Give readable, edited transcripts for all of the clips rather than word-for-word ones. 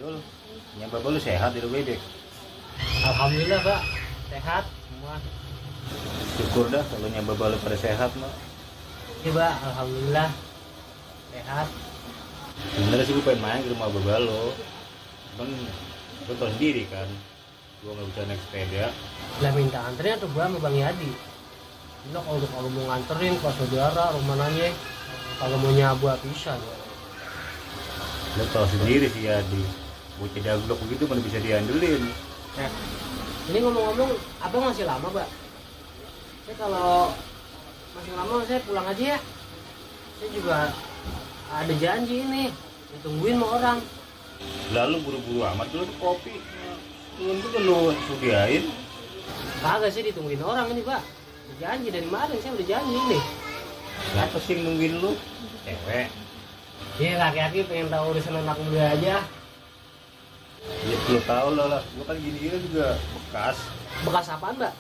Dul, nyapa lu sehat di WD. Alhamdulillah, Pak. Sehat semua. Syukur dah kalau nyapa lu pada sehat mah. Iya, Pak. Alhamdulillah. Sehat. Sebenarnya sih gue pengen main ke rumah baba lo. Cuman lu tau sendiri kan, gue nggak bisa naik sepeda. Lah minta anterin atau gua sama Bang Yadi. Ini kalau mau nganterin ke saudara rumah nanya, kalau mau nyabu bisa ya. Lu tau sendiri sih Yadi, bocah daglok begitu mana bisa diandelin. Nah, ini ngomong-ngomong, abang masih lama, Pak? Saya kalau masih lama saya pulang aja ya. Saya juga ada janji ini, ditungguin sama orang. Lalu buru-buru amat dulu tuh kopi. Belum tuh lu sudiain. Kagak sih ditungguin orang ini, Pak. Udah janji dari kemarin saya udah janji ini. Siapa sih yang nungguin lu? Cewek. Iya, laki-laki pengen tahu urusan anak muda aja. Ya lu tau lah, gua kan gini-gini juga bekas. Bekas apaan, Mbak?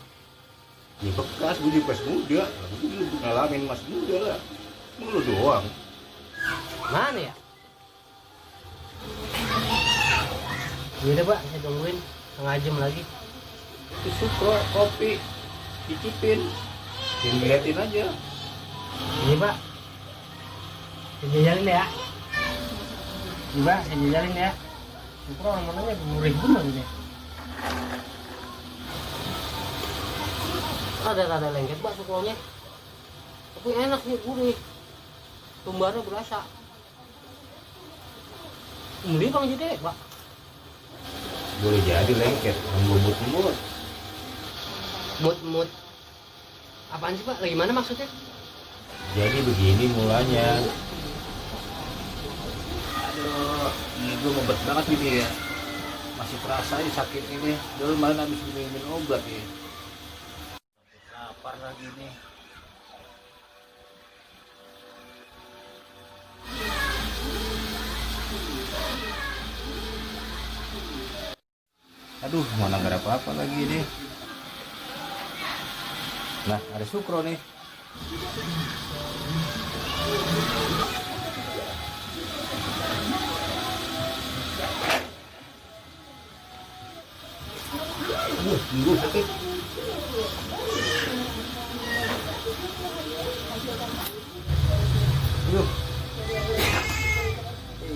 Ya bekas, gue juga pas muda. Gue dulu ngalamin mas muda lah. Emang lu doang. Mana ya? Iya Pak, saya tungguin setengah jam lagi. Itu suka kopi, cicipin. Jangan diliatin aja. Ini Pak, saya jajalin ya. Ini Pak, saya jajalin ya. Syukur orang mananya gurih bener ini. Ada lengket Pak sukunya. Tapi enak nih, gurih. Tumbarnya berasa. Beli Bang Jide, Pak. Boleh jadi lengket, lembut-lembut. Mut. Apaan sih Pak? Lagi mana maksudnya? Jadi begini mulanya. Aduh, ini gue ngebet banget gini ya. Masih terasa ini sakit ini. Dulu malam habis minum obat ya. Lapar lagi nih. Aduh, mana nggak ada apa-apa lagi nih. Nah, ada sukro nih. Minggu sakit. Aduh.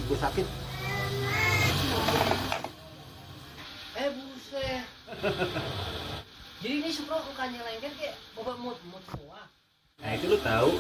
Gue sakit. Buset. Jadi ini Sukro bukannya lengket kayak bawa mut semua. Nah, itu lu tahu.